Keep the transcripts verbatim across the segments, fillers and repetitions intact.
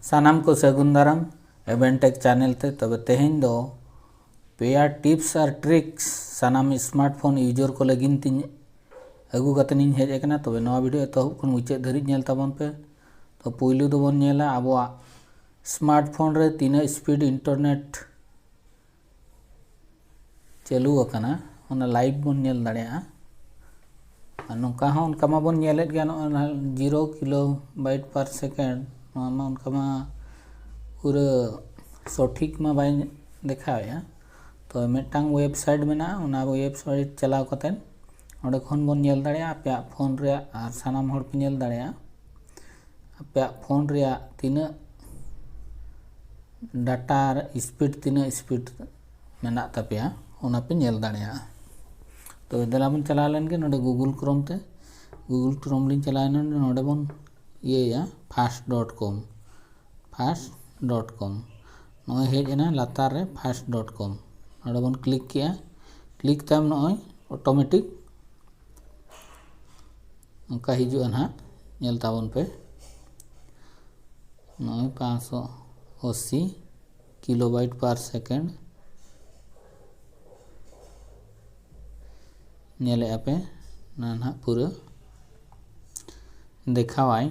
ᱥᱟᱱᱟᱢ ᱠᱚ ᱥᱟᱹᱜᱩᱱ ᱫᱟᱨᱟᱢ ᱮᱵᱷᱮᱱᱴᱮᱠ ᱪᱮᱱᱮᱞ ᱛᱮ᱾ ᱛᱚᱵᱮ ᱛᱮᱦᱮᱧ ᱫᱚ ᱯᱮᱭᱟ ᱴᱤᱯᱥ ᱟᱨ ᱴᱨᱤᱠᱥ ᱥᱟᱱᱟᱢ ᱥᱢᱟᱨᱴᱯᱷᱳᱱ ᱤᱭᱩᱡᱟᱨ ᱠᱚ ᱞᱟᱹᱜᱤᱫ ᱛᱤᱧ ᱟᱹᱜᱩ ᱠᱟᱛᱮ ᱤᱧ ᱦᱮᱡ ᱟᱠᱟᱱᱟ᱾ ᱛᱚᱵᱮ ᱱᱚᱣᱟ ᱵᱷᱤᱰᱤᱭᱳ ᱮᱛᱚᱦᱚᱵ ᱠᱷᱚᱱ ᱢᱩᱪᱟᱹᱫ ᱫᱷᱟᱹᱨᱤᱡ ᱧᱮᱞ ᱛᱟᱵᱚᱱ ᱯᱮ᱾ ᱛᱚ ᱯᱩᱭᱞᱩ ᱫᱚᱵᱚᱱ ᱧᱮᱞᱟ ᱟᱵᱚᱣᱟᱜ ᱥᱢᱟᱨᱴᱯᱷᱳᱱ ᱨᱮ ᱛᱤᱱᱟᱹᱜ ᱥᱯᱤᱰ ᱤᱱᱴᱟᱨᱱᱮᱴ ᱪᱟᱹᱞᱩ ᱟᱠᱟᱱᱟ, ᱚᱱᱟ ᱞᱟᱭᱤᱵᱷ ᱵᱚᱱ ᱧᱮᱞ ᱫᱟᱲᱮᱭᱟᱜᱼᱟ᱾ ᱟᱨ ᱱᱚᱝᱠᱟ ᱦᱚᱸ ᱚᱱᱠᱟ ᱢᱟᱵᱚᱱ ᱧᱮᱞᱮᱫ ᱜᱮᱭᱟ, ᱱᱚᱜᱼᱚᱭ ᱱᱟᱦᱟᱜ ᱡᱤᱨᱳ ᱠᱤᱞᱳ ᱵᱟᱭᱤᱴ ᱯᱟᱨ ᱥᱮᱠᱮᱱᱰ, ᱱᱚᱣᱟ ᱢᱟ ᱚᱱᱠᱟ ᱢᱟ ᱯᱩᱨᱟᱹ ᱥᱚᱴᱷᱤᱠ ᱢᱟ ᱵᱟᱭ ᱫᱮᱠᱷᱟᱣᱮᱫᱼᱟ᱾ ᱛᱚ ᱢᱤᱫᱴᱟᱝ ᱣᱮᱵᱥᱟᱭᱤᱴ ᱢᱮᱱᱟᱜᱼᱟ, ᱚᱱᱟ ᱣᱮᱵᱥᱟᱭᱤᱴ ᱪᱟᱞᱟᱣ ᱠᱟᱛᱮᱫ ᱚᱸᱰᱮ ᱠᱷᱚᱱ ᱵᱚᱱ ᱧᱮᱞ ᱫᱟᱲᱮᱭᱟᱜᱼᱟ ᱟᱯᱮᱭᱟᱜ ᱯᱷᱳᱱ ᱨᱮᱭᱟᱜ, ᱟᱨ ᱥᱟᱱᱟᱢ ᱦᱚᱲ ᱯᱮ ᱧᱮᱞ ᱫᱟᱲᱮᱭᱟᱜᱼᱟ ᱟᱯᱮᱭᱟᱜ ᱯᱷᱳᱱ ᱨᱮᱭᱟᱜ ᱛᱤᱱᱟᱹᱜ ᱰᱟᱴᱟ ᱟᱨ ᱥᱯᱤᱰ, ᱛᱤᱱᱟᱹᱜ ᱥᱯᱤᱰ ᱢᱮᱱᱟᱜ ᱛᱟᱯᱮᱭᱟ, ᱚᱱᱟ ᱯᱮ ᱧᱮᱞ ᱫᱟᱲᱮᱭᱟᱜᱼᱟ᱾ ᱛᱚᱵᱮ ᱫᱮᱞᱟ ᱵᱚᱱ ᱪᱟᱞᱟᱣ ᱞᱮᱱ ᱜᱮ ᱱᱚᱰᱮ ᱜᱩᱜᱩᱞ ᱠᱨᱳᱢ ᱛᱮ᱾ ᱜᱩᱜᱩᱞ ᱠᱨᱳᱢ ᱞᱤᱧ ᱪᱟᱞᱟᱣᱮᱱᱟ, ᱱᱚᱰᱮ ᱵᱚᱱ ᱤᱭᱟᱹᱭᱟ fast dot com, fast dot com. ᱱᱚᱜᱼᱚᱭ ᱦᱮᱡ ᱮᱱᱟ ᱞᱟᱛᱟᱨ ᱨᱮ ᱯᱷᱟᱥᱴ ᱰᱚᱴ ᱠᱚᱢ, ᱱᱚᱰᱮ ᱵᱚᱱ ᱠᱞᱤᱠ ᱠᱮᱜᱼᱟ᱾ ᱠᱞᱤᱠ ᱛᱟᱭᱚᱢ ᱱᱚᱜᱼᱚᱭ ᱚᱴᱳᱢᱮᱴᱤᱠ ᱚᱱᱠᱟ ᱦᱤᱡᱩᱜᱼᱟ ᱱᱟᱦᱟᱜ, ᱧᱮᱞ ᱛᱟᱵᱚᱱ ᱯᱮ᱾ ᱱᱚᱜᱼᱚᱭ ᱯᱟᱸᱪᱥᱚ ᱟᱥᱤ ᱠᱤᱞᱳᱵᱟᱭᱤᱴ ᱯᱟᱨ ᱥᱮᱠᱮᱱᱰ ᱧᱮᱞᱮᱫᱼᱟ ᱯᱮ, ᱱᱚᱣᱟ ᱱᱟᱦᱟᱜ ᱯᱩᱨᱟᱹ ᱫᱮᱠᱷᱟᱣᱟᱭ᱾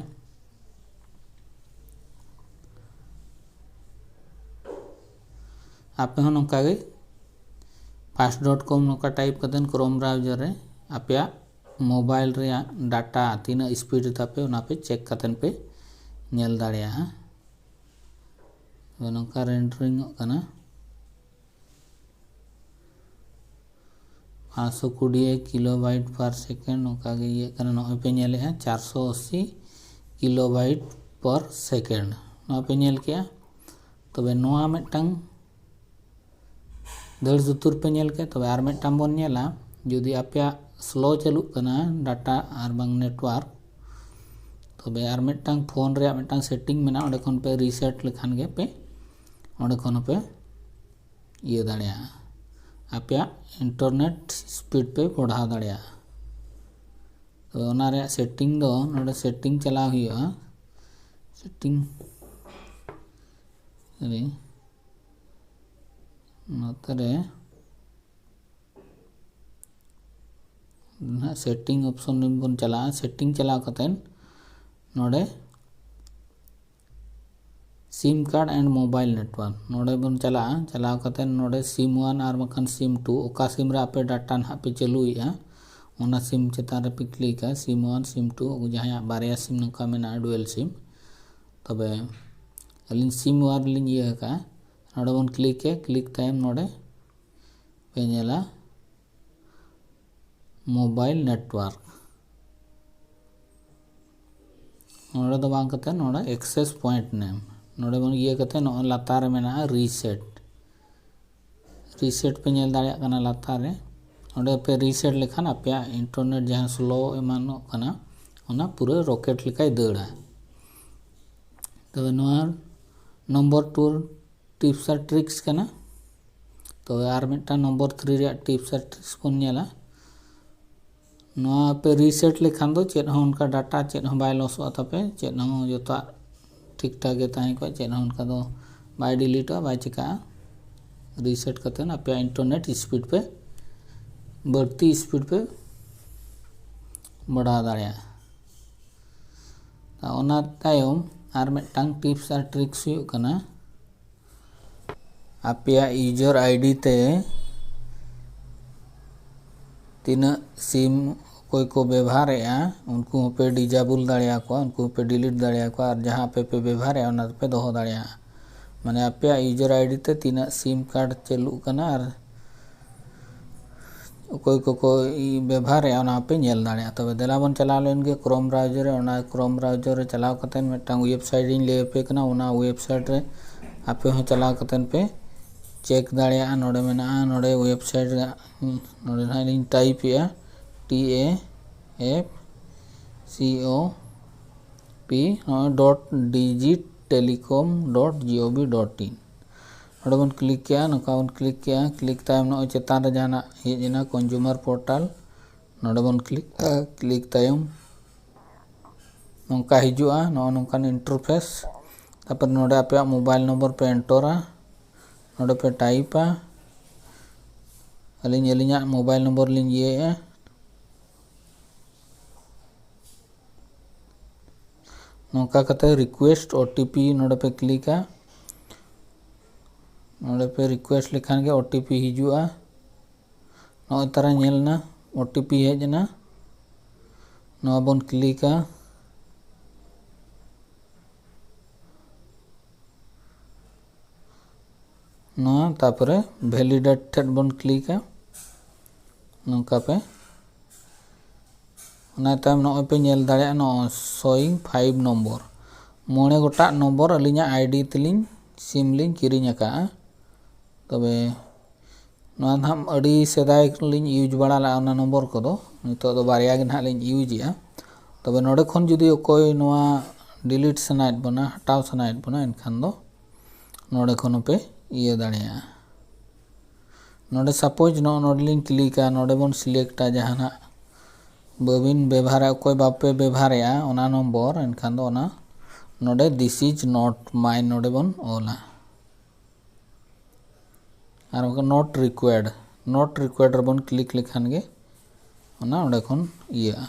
ᱟᱯᱮ ᱦᱚᱸ ᱱᱚᱝᱠᱟ ᱜᱮ ᱯᱷᱟᱥᱴ ᱰᱚᱴ ᱠᱚᱢ ᱱᱚᱝᱠᱟ ᱴᱟᱭᱤᱯ ᱠᱟᱛᱮᱫ ᱠᱨᱳᱢ ᱵᱨᱟᱣᱡᱟᱨ ᱨᱮ ᱟᱯᱮᱭᱟᱜ ᱢᱳᱵᱟᱭᱤᱞ ᱨᱮᱭᱟᱜ ᱰᱟᱴᱟ ᱛᱤᱱᱟᱹᱜ ᱥᱯᱤᱰ ᱛᱟᱯᱮ, ᱚᱱᱟ ᱯᱮ ᱪᱮᱠ ᱠᱟᱛᱮᱫ ᱯᱮ ᱧᱮᱞ ᱫᱟᱲᱮᱭᱟᱜᱼᱟ᱾ ᱛᱚᱵᱮ ᱱᱚᱝᱠᱟ ᱨᱮᱱᱰᱟᱨᱤᱝ ᱚᱜ ᱠᱟᱱᱟ᱾ ᱯᱟᱸᱪᱥᱚ ᱠᱩᱲᱤ ᱠᱤᱞᱳᱵᱟᱭᱤᱴ ᱯᱟᱨ ᱥᱮᱠᱮᱱᱰ ᱱᱚᱝᱠᱟ ᱜᱮ ᱤᱭᱟᱹᱜ ᱠᱟᱱᱟ᱾ ᱱᱚᱜᱼᱚᱭ ᱯᱮ ᱧᱮᱞᱮᱫᱼᱟ ᱪᱟᱨᱥᱚ ᱟᱥᱤ ᱠᱤᱞᱳᱵᱟᱭᱤᱴ ᱯᱟᱨ ᱥᱮᱠᱮᱱᱰ, ᱱᱚᱣᱟ ᱯᱮ ᱧᱮᱞ ᱠᱮᱜᱼᱟ᱾ ᱛᱚᱵᱮ ᱱᱚᱣᱟ ᱢᱤᱫᱴᱟᱝ ᱫᱟᱹᱲ ᱥᱩᱛᱩᱨ ᱯᱮ ᱧᱮᱞ ᱠᱮᱫ᱾ ᱛᱚᱵᱮ ᱟᱨ ᱢᱤᱫᱴᱟᱝ ᱵᱚᱱ ᱧᱮᱞᱟ, ᱡᱩᱫᱤ ᱟᱯᱮᱭᱟᱜ ᱥᱞᱳ ᱪᱟᱹᱞᱩᱜ ᱠᱟᱱᱟ ᱰᱟᱴᱟ ᱟᱨ ᱵᱟᱝ ᱱᱮᱴᱣᱟᱨᱠ, ᱛᱚᱵᱮ ᱟᱨ ᱢᱤᱫᱴᱟᱝ ᱯᱷᱳᱱ ᱨᱮᱭᱟᱜ ᱢᱤᱫᱴᱟᱝ ᱥᱮᱴᱤᱝ ᱢᱮᱱᱟᱜᱼᱟ, ᱚᱸᱰᱮ ᱠᱷᱚᱱ ᱯᱮ ᱨᱤᱥᱮᱴ ᱞᱮᱠᱷᱟᱱ ᱜᱮ ᱯᱮ ᱚᱸᱰᱮ ᱠᱷᱚᱱ ᱦᱚᱸᱯᱮ ᱤᱭᱟᱹ ᱫᱟᱲᱮᱭᱟᱜᱼᱟ᱾ ᱟᱯᱮᱭᱟᱜ ᱤᱱᱴᱟᱨᱱᱮᱴ ᱥᱯᱤᱰ ᱯᱮ ᱵᱚᱲᱦᱟᱣ ᱫᱟᱲᱮᱭᱟᱜᱼᱟ᱾ ᱛᱚᱵᱮ ᱚᱱᱟ ᱨᱮᱭᱟᱜ ᱥᱮᱴᱤᱝ ᱫᱚ ᱱᱚᱰᱮ ᱥᱮᱴᱤᱝ ᱪᱟᱞᱟᱣ ᱦᱩᱭᱩᱜᱼᱟ᱾ ᱥᱮᱴᱤᱝ ᱨᱮ ᱱᱚᱛᱮ ᱨᱮ ᱱᱟᱦᱟᱜ ᱥᱮᱴᱤᱝ ᱚᱯᱥᱚᱱ ᱨᱮ ᱵᱚᱱ ᱪᱟᱞᱟᱜᱼᱟ᱾ ᱥᱮᱴᱤᱝ ᱪᱟᱞᱟᱣ ᱠᱟᱛᱮᱫ ᱱᱚᱰᱮ SIM card and mobile network ᱱᱚᱰᱮ ᱵᱚᱱ ᱪᱟᱞᱟᱜᱼᱟ᱾ ᱪᱟᱞᱟᱣ ᱠᱟᱛᱮᱫ ᱱᱚᱰᱮ SIM one ᱟᱨ ᱵᱟᱝᱠᱷᱟᱱ SIM two, ᱚᱠᱟ SIM ᱨᱮ ᱟᱯᱮ ᱰᱟᱴᱟ ᱱᱟᱦᱟᱜ ᱯᱮ ᱪᱟᱹᱞᱩᱭᱮᱫᱼᱟ, ᱚᱱᱟ SIM ᱪᱮᱛᱟᱱ ᱨᱮᱯᱮ ᱠᱞᱤᱠᱟ᱾ SIM one, SIM two, ᱡᱟᱦᱟᱸᱭᱟᱜ ᱵᱟᱨᱭᱟ SIM ᱱᱚᱝᱠᱟ ᱢᱮᱱᱟᱜᱼᱟ, dual SIM᱾ ᱛᱚᱵᱮ ᱟᱹᱞᱤᱧ SIM one ᱞᱤᱧ ᱤᱭᱟᱹ ᱟᱠᱟᱫᱼᱟ᱾ ᱱᱚᱰᱮ ᱵᱚᱱ ᱠᱞᱤᱠᱟ᱾ ᱠᱞᱤᱠ ᱛᱟᱭᱚᱢ ᱱᱚᱰᱮ ᱯᱮ ᱧᱮᱞᱟ mobile network᱾ ᱱᱚᱰᱮ ᱫᱚ ᱵᱟᱝ ᱠᱟᱛᱮ ᱱᱚᱰᱮ access point name, ᱱᱚᱰᱮ ᱵᱚᱱ ᱤᱭᱟᱹ ᱠᱟᱛᱮ ᱱᱚᱜᱼᱚᱭ ᱞᱟᱛᱟᱨ ᱨᱮ ᱢᱮᱱᱟᱜᱼᱟ reset᱾ Reset ᱯᱮ ᱧᱮᱞ ᱫᱟᱲᱮᱭᱟᱜ ᱠᱟᱱᱟ ᱞᱟᱛᱟᱨ ᱨᱮ᱾ ᱚᱸᱰᱮ ᱯᱮ reset ᱞᱮᱠᱷᱟᱱ ᱟᱯᱮᱭᱟᱜ internet ᱡᱟᱦᱟᱸ slow ᱮᱢᱟᱱᱚᱜ ᱠᱟᱱᱟ, ᱚᱱᱟ ᱯᱩᱨᱟᱹ rocket ᱞᱮᱠᱟᱭ ᱫᱟᱹᱲᱟ᱾ ᱛᱚᱵᱮ ᱱᱚᱣᱟ number two tips ᱟᱨ tricks ᱠᱟᱱᱟ᱾ ᱛᱚᱵᱮ ᱟᱨ ᱢᱤᱫᱴᱟᱝ number three ᱨᱮᱭᱟᱜ tips ᱟᱨ tricks ᱵᱚᱱ ᱧᱮᱞᱟ᱾ ᱱᱚᱣᱟ ᱯᱮ reset ᱞᱮᱠᱷᱟᱱ ᱫᱚ ᱪᱮᱫ ᱦᱚᱸ ᱚᱱᱠᱟ data ᱪᱮᱫ ᱦᱚᱸ ᱵᱟᱭ lossᱚᱜᱼᱟ ᱛᱟᱯᱮ, ᱪᱮᱫ ᱦᱚᱸ ᱡᱚᱛᱚᱣᱟᱜ ᱴᱷᱤᱠ ᱴᱷᱟᱠ ᱜᱮ ᱛᱟᱦᱮᱸ ᱠᱚᱜᱼᱟ, ᱪᱮᱫ ᱦᱚᱸ ᱚᱱᱠᱟ ᱫᱚ ᱵᱟᱭ deleteᱚᱜᱼᱟ, ᱵᱟᱭ ᱪᱤᱠᱟᱹᱜᱼᱟ᱾ Reset ᱠᱟᱛᱮᱫ ᱟᱯᱮᱭᱟᱜ internet speed ᱯᱮ ᱵᱟᱹᱲᱛᱤ speed ᱯᱮ ᱵᱟᱲᱦᱟᱣ ᱫᱟᱲᱮᱭᱟᱜᱼᱟ᱾ ᱚᱱᱟ ᱛᱟᱭᱚᱢ ᱟᱨ ᱢᱤᱫᱴᱟᱝ tips ᱟᱨ tricks ᱦᱩᱭᱩᱜ ᱠᱟᱱᱟ, ᱟᱯᱮᱭᱟᱜ user ID ᱛᱮ ᱛᱤᱱᱟᱹᱜ SIM ᱚᱠᱚᱭ ᱠᱚ ᱵᱮᱵᱷᱟᱨᱮᱜᱼᱟ, ᱩᱱᱠᱩ ᱦᱚᱸᱯᱮ disable ᱫᱟᱲᱮᱭᱟᱠᱚᱣᱟ, ᱩᱱᱠᱩ ᱦᱚᱸᱯᱮ delete ᱫᱟᱲᱮᱭᱟᱠᱚᱣᱟ, ᱟᱨ ᱡᱟᱦᱟᱸ ᱟᱯᱮ ᱯᱮ ᱵᱮᱵᱷᱟᱨᱮᱜᱼᱟ, ᱚᱱᱟ ᱫᱚᱯᱮ ᱫᱚᱦᱚ ᱫᱟᱲᱮᱭᱟᱜᱼᱟ᱾ ᱢᱟᱱᱮ ᱟᱯᱮᱭᱟᱜ user ID ᱛᱮ ᱛᱤᱱᱟᱹᱜ SIM card ᱪᱟᱹᱞᱩᱜ ᱠᱟᱱᱟ ᱟᱨ ᱚᱠᱚᱭ ᱠᱚᱠᱚ ᱵᱮᱵᱷᱟᱨᱮᱜᱼᱟ, ᱚᱱᱟ ᱦᱚᱸᱯᱮ ᱧᱮᱞ ᱫᱟᱲᱮᱭᱟᱜᱼᱟ᱾ ᱛᱚᱵᱮ ᱫᱮᱞᱟ ᱵᱚᱱ ᱪᱟᱞᱟᱣ ᱞᱮᱱ ᱜᱮ Chrome browser ᱨᱮ᱾ ᱚᱱᱟ Chrome browser ᱨᱮ ᱪᱟᱞᱟᱣ ᱠᱟᱛᱮᱫ ᱢᱤᱫᱴᱟᱝ website ᱤᱧ ᱞᱟᱹᱭ ᱟᱯᱮ ᱠᱟᱱᱟ, ᱚᱱᱟ website ᱨᱮ ᱟᱯᱮ ᱦᱚᱸ ᱪᱟᱞᱟᱣ ᱠᱟᱛᱮᱫ ᱯᱮ check ᱫᱟᱲᱮᱭᱟᱜᱼᱟ᱾ ᱱᱚᱰᱮ ᱢᱮᱱᱟᱜᱼᱟ, ᱱᱚᱰᱮ website ᱨᱮ, ᱱᱚᱰᱮ ᱱᱟᱦᱟᱜ ᱞᱤᱧ typeᱮᱜᱼᱟ, T A F C O P, ᱱᱚᱜᱼᱚᱭ dot digitelecom dot gov dot in᱾ ᱱᱚᱰᱮ ᱵᱚᱱ click ᱠᱮᱜᱼᱟ, ᱱᱚᱝᱠᱟ ᱵᱚᱱ click ᱠᱮᱜᱼᱟ᱾ Click ᱛᱟᱭᱚᱢ ᱱᱚᱜᱼᱚᱭ ᱪᱮᱛᱟᱱ ᱨᱮ ᱡᱟᱦᱟᱱᱟᱜ ᱦᱮᱡ ᱮᱱᱟ, consumer portal, ᱱᱚᱰᱮ ᱵᱚᱱ click, click ᱛᱟᱭᱚᱢ ᱱᱚᱝᱠᱟ ᱦᱤᱡᱩᱜᱼᱟ, ᱱᱚᱜᱼᱚ ᱱᱚᱝᱠᱟᱱ interface᱾ ᱛᱟᱨᱯᱚᱨ ᱱᱚᱰᱮ ᱟᱯᱮᱭᱟᱜ ᱢᱳᱵᱟᱭᱤᱞ ᱱᱚᱢᱵᱚᱨ ᱯᱮ ᱮᱱᱴᱚᱨᱟ, ᱱᱚᱰᱮ ᱯᱮ ᱴᱟᱭᱤᱯᱟ᱾ ᱟᱹᱞᱤᱧ ᱟᱹᱞᱤᱧᱟᱜ ᱢᱳᱵᱟᱭᱤᱞ ᱱᱚᱢᱵᱚᱨ ᱞᱤᱧ ᱤᱭᱟᱹᱭᱮᱫᱼᱟ᱾ ᱱᱚᱝᱠᱟ ᱠᱟᱛᱮ ᱨᱤᱠᱩᱭᱮᱥᱴ ᱳ ᱴᱤ ᱯᱤ ᱱᱚᱰᱮ ᱯᱮ ᱠᱞᱤᱠᱟ᱾ ᱱᱚᱰᱮ ᱯᱮ ᱨᱤᱠᱩᱭᱮᱥᱴ ᱞᱮᱠᱷᱟᱱ ᱜᱮ ᱳ ᱴᱤ ᱯᱤ ᱦᱤᱡᱩᱜᱼᱟ᱾ ᱱᱚᱜᱼᱚᱭ ᱛᱟᱨᱟ ᱧᱮᱞ ᱮᱱᱟ, ᱳ ᱴᱤ ᱯᱤ ᱦᱮᱡ ᱮᱱᱟ᱾ ᱱᱚᱣᱟ ᱵᱚᱱ ᱠᱞᱤᱠᱟ᱾ ᱱᱚᱣᱟ ᱛᱟᱨᱯᱚᱨᱮ ᱵᱷᱮᱞᱤᱰᱮᱴ ᱴᱷᱮᱱ ᱵᱚᱱ ᱠᱞᱤᱠᱟ᱾ ᱱᱚᱝᱠᱟ ᱯᱮ, ᱚᱱᱟ ᱛᱟᱭᱚᱢ ᱱᱚᱜᱼᱚᱭ ᱯᱮ ᱧᱮᱞ ᱫᱟᱲᱮᱭᱟᱜᱼᱟ, ᱱᱚᱜᱼᱚᱭ ᱥᱳᱭᱤᱝ ᱯᱷᱟᱭᱤᱵᱷ ᱱᱚᱢᱵᱚᱨ, ᱢᱚᱬᱮ ᱜᱚᱴᱟᱜ ᱱᱚᱢᱵᱚᱨ ᱟᱹᱞᱤᱧᱟᱜ ᱟᱭᱰᱤ ᱛᱮᱞᱤᱧ ᱥᱤᱢ ᱞᱤᱧ ᱠᱤᱨᱤᱧ ᱟᱠᱟᱫᱼᱟ᱾ ᱛᱚᱵᱮ ᱱᱚᱣᱟ ᱱᱟᱦᱟᱜ ᱟᱹᱰᱤ ᱥᱮᱫᱟᱭ ᱞᱤᱧ ᱤᱭᱩᱡᱽ ᱵᱟᱲᱟ ᱞᱮᱫᱼᱟ ᱚᱱᱟ ᱱᱚᱢᱵᱚᱨ ᱠᱚᱫᱚ, ᱱᱤᱛᱚᱜ ᱫᱚ ᱵᱟᱨᱭᱟ ᱜᱮ ᱱᱟᱦᱟᱜ ᱞᱤᱧ ᱤᱭᱩᱡᱽ ᱮᱫᱼᱟ᱾ ᱛᱚᱵᱮ ᱱᱚᱰᱮ ᱠᱷᱚᱱ ᱡᱩᱫᱤ ᱚᱠᱚᱭ ᱱᱚᱣᱟ ᱰᱤᱞᱤᱴ ᱥᱟᱱᱟᱭᱮᱫ ᱵᱚᱱᱟ, ᱦᱟᱴᱟᱣ ᱥᱟᱱᱟᱭᱮᱫ ᱵᱚᱱᱟ, ᱮᱱᱠᱷᱟᱱ ᱫᱚ ᱱᱚᱰᱮ ᱠᱷᱚᱱ ᱦᱚᱸᱯᱮ ᱤᱭᱟᱹ ᱫᱟᱲᱮᱭᱟᱜᱼᱟ᱾ ᱱᱚᱰᱮ ᱥᱟᱯᱳᱡᱽ ᱱᱚᱜᱼᱚ ᱱᱚᱰᱮ ᱞᱤᱧ ᱠᱞᱤᱠᱟ, ᱱᱚᱰᱮ ᱵᱚᱱ ᱥᱤᱞᱮᱠᱴᱟ ᱡᱟᱦᱟᱱᱟᱜ ᱵᱟᱹᱵᱤᱱ ᱵᱮᱵᱷᱟᱨᱟ, ᱚᱠᱚᱭ ᱵᱟᱯᱮ ᱵᱮᱵᱷᱟᱨᱮᱜᱼᱟ ᱚᱱᱟ ᱱᱚᱢᱵᱚᱨ, ᱮᱱᱠᱷᱟᱱ ᱫᱚ ᱚᱱᱟ ᱱᱚᱰᱮ this is not mine ᱱᱚᱰᱮ ᱵᱚᱱ ᱚᱞᱟ᱾ ᱟᱨ ᱵᱟᱝᱠᱷᱟᱱ not required, not required ᱨᱮᱵᱚᱱ ᱠᱞᱤᱠ ᱞᱮᱠᱷᱟᱱ ᱜᱮ ᱚᱱᱟ ᱚᱸᱰᱮ ᱠᱷᱚᱱ ᱤᱭᱟᱹᱜᱼᱟ᱾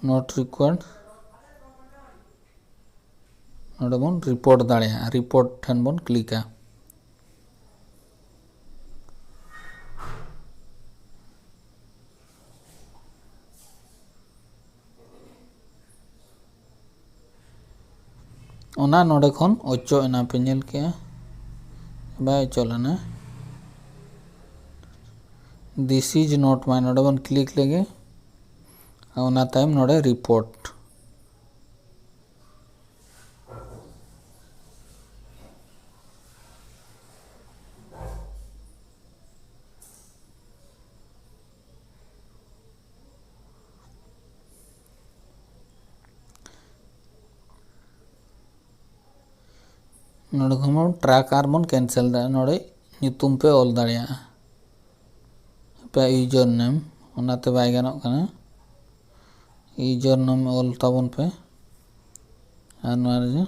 Not required, ᱱᱚᱰᱮ ᱵᱚᱱ ᱨᱤᱯᱳᱨᱴ ᱫᱟᱲᱮᱭᱟᱜᱼᱟ, ᱨᱤᱯᱳᱨᱴ ᱴᱷᱮᱱ ᱵᱚᱱ ᱠᱞᱤᱠᱟ᱾ ᱚᱱᱟ ᱱᱚᱰᱮ ᱠᱷᱚᱱ ᱚᱪᱚᱜ ᱮᱱᱟ, ᱯᱮ ᱧᱮᱞ ᱠᱮᱜᱼᱟ, ᱵᱟᱭ ᱚᱪᱚᱜ ᱞᱮᱱᱟ᱾ This is not mine, ᱱᱚᱰᱮ ᱵᱚᱱ ᱠᱞᱤᱠ ᱞᱮᱜᱮ, ᱟᱨ ᱚᱱᱟ ᱛᱟᱭᱚᱢ ᱱᱚᱰᱮ ᱨᱤᱯᱳᱨᱴ᱾ ᱱᱚᱰᱮ ᱠᱷᱚᱱ ᱵᱚᱱ ᱴᱨᱟᱠ ᱟᱨ ᱵᱚᱱ ᱠᱮᱱᱥᱮᱞ ᱫᱟᱲᱮᱭᱟᱜᱼᱟ᱾ ᱱᱚᱰᱮ ᱧᱩᱛᱩᱢ ᱯᱮ ᱚᱞ ᱫᱟᱲᱮᱭᱟᱜᱼᱟ, ᱟᱯᱮᱭᱟᱜ ᱤᱭᱩᱡᱟᱨ ᱱᱮᱢ, ᱚᱱᱟᱛᱮ ᱵᱟᱭ ᱜᱟᱱᱚᱜ ᱠᱟᱱᱟ᱾ ᱤᱭᱩᱡᱟᱨ ᱱᱮᱢ ᱚᱞ ᱛᱟᱵᱚᱱ ᱯᱮ᱾ ᱟᱨ ᱱᱚᱣᱟ ᱨᱮ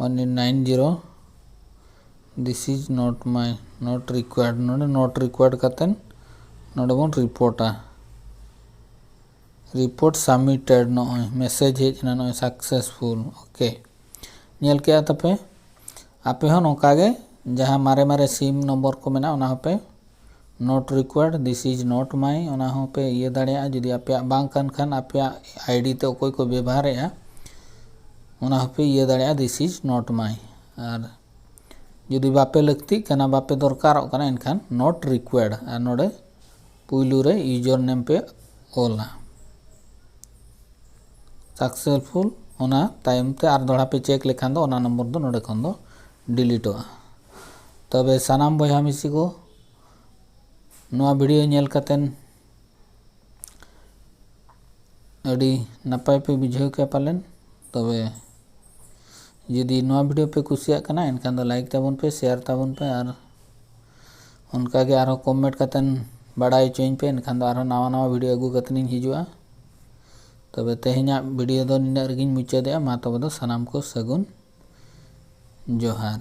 one eight nine zero, this is not my, not required, ᱱᱚᱰᱮ not required ᱠᱟᱛᱮᱱ ᱱᱚᱰᱮ ᱵᱚᱱ ᱨᱤᱯᱳᱨᱴᱟ᱾ ᱨᱤᱯᱳᱨᱴ ᱥᱟᱵᱢᱤᱴᱮᱰ, ᱱᱚᱜᱼᱚᱭ ᱢᱮᱥᱮᱡᱽ ᱦᱮᱡ ᱮᱱᱟ, ᱱᱚᱜᱼᱚᱭ ᱥᱟᱠᱥᱮᱥᱯᱷᱩᱞ᱾ ᱳᱠᱮ, ᱧᱮᱞ ᱠᱮᱜᱼᱟ ᱛᱟᱯᱮ᱾ ᱟᱯᱮ ᱦᱚᱸ ᱱᱚᱝᱠᱟ ᱜᱮ ᱡᱟᱦᱟᱸ ᱢᱟᱨᱮ ᱢᱟᱨᱮ ᱥᱤᱢ ᱱᱚᱢᱵᱚᱨ ᱠᱚ ᱢᱮᱱᱟᱜᱼᱟ, ᱚᱱᱟ ᱦᱚᱸᱯᱮ not required, this is not my, ᱚᱱᱟ ᱦᱚᱸᱯᱮ ᱤᱭᱟᱹ ᱫᱟᱲᱮᱭᱟᱜᱼᱟ᱾ ᱡᱩᱫᱤ ᱟᱯᱮᱭᱟᱜ ᱵᱟᱝ ᱠᱟᱱ ᱠᱷᱟᱱ, ᱟᱯᱮᱭᱟᱜ ᱟᱭᱰᱤ ᱛᱮ ᱚᱠᱚᱭ ᱠᱚ ᱵᱮᱵᱚᱦᱟᱨᱮᱜᱼᱟ, ᱚᱱᱟ ᱦᱚᱸᱯᱮ ᱤᱭᱟᱹ ᱫᱟᱲᱮᱭᱟᱜᱼᱟ, this is not my᱾ ᱟᱨ ᱡᱩᱫᱤ ᱵᱟᱯᱮ ᱞᱟᱹᱠᱛᱤᱜ ᱠᱟᱱᱟ, ᱵᱟᱯᱮ ᱫᱚᱨᱠᱟᱨᱚᱜ ᱠᱟᱱᱟ, ᱮᱱᱠᱷᱟᱱ not required, ᱟᱨ ᱱᱚᱰᱮ ᱯᱩᱭᱞᱩ ᱨᱮ ᱤᱭᱩᱡᱟᱨ ᱱᱮᱢ ᱯᱮ ᱚᱞᱟ᱾ ᱥᱟᱠᱥᱮᱥᱯᱷᱩᱞ, ᱚᱱᱟ ᱛᱟᱭᱚᱢ ᱛᱮ ᱟᱨ ᱫᱚᱦᱲᱟ ᱯᱮ ᱪᱮᱠ ᱞᱮᱠᱷᱟᱱ ᱫᱚ ᱚᱱᱟ ᱱᱚᱢᱵᱚᱨ ᱫᱚ ᱱᱚᱰᱮ ᱠᱷᱚᱱ ᱫᱚ ᱰᱤᱞᱤᱴᱚᱜᱼᱟ᱾ ᱛᱚᱵᱮ ᱥᱟᱱᱟᱢ ᱵᱚᱭᱦᱟ ᱢᱤᱥᱤ ᱠᱚ, ᱱᱚᱣᱟ ᱵᱷᱤᱰᱤᱭᱳ ᱧᱮᱞ ᱠᱟᱛᱮᱱ ᱟᱹᱰᱤ ᱱᱟᱯᱟᱭ ᱯᱮ ᱵᱩᱡᱷᱟᱹᱣ ᱠᱮᱜᱼᱟ ᱯᱟᱞᱮᱱ᱾ ᱛᱚᱵᱮ ᱡᱩᱫᱤ ᱱᱚᱣᱟ ᱵᱷᱤᱰᱤᱭᱳ ᱯᱮ ᱠᱩᱥᱤᱭᱟᱜ ᱠᱟᱱᱟ, ᱮᱱᱠᱷᱟᱱ ᱫᱚ ᱞᱟᱭᱤᱠ ᱛᱟᱵᱚᱱ ᱯᱮ, ᱥᱮᱭᱟᱨ ᱛᱟᱵᱚᱱ ᱯᱮ, ᱟᱨ ᱚᱱᱠᱟᱜᱮ ᱟᱨᱦᱚᱸ ᱠᱚᱢᱮᱱᱴ ᱠᱟᱛᱮᱱ ᱵᱟᱲᱟᱭ ᱦᱚᱪᱚᱧ ᱯᱮ᱾ ᱮᱱᱠᱷᱟᱱ ᱫᱚ ᱟᱨᱦᱚᱸ ᱱᱟᱣᱟ ᱱᱟᱣᱟ ᱵᱷᱤᱰᱤᱭᱳ ᱟᱹᱜᱩ ᱠᱟᱛᱮᱱ ᱤᱧ ᱦᱤᱡᱩᱜᱼᱟ᱾ ᱛᱚᱵᱮ ᱛᱮᱦᱮᱧᱟᱜ ᱵᱷᱤᱰᱤᱭᱳ ᱫᱚ ᱱᱤᱱᱟᱹᱜ ᱨᱮᱜᱮᱧ ᱢᱩᱪᱟᱹᱫᱮᱜᱼᱟ᱾ ᱢᱟ ᱛᱚᱵᱮ ᱫᱚ ᱥᱟᱱᱟᱢ ᱠᱚ ᱥᱟᱹᱜᱩᱱ ᱡᱚᱦᱟᱨ᱾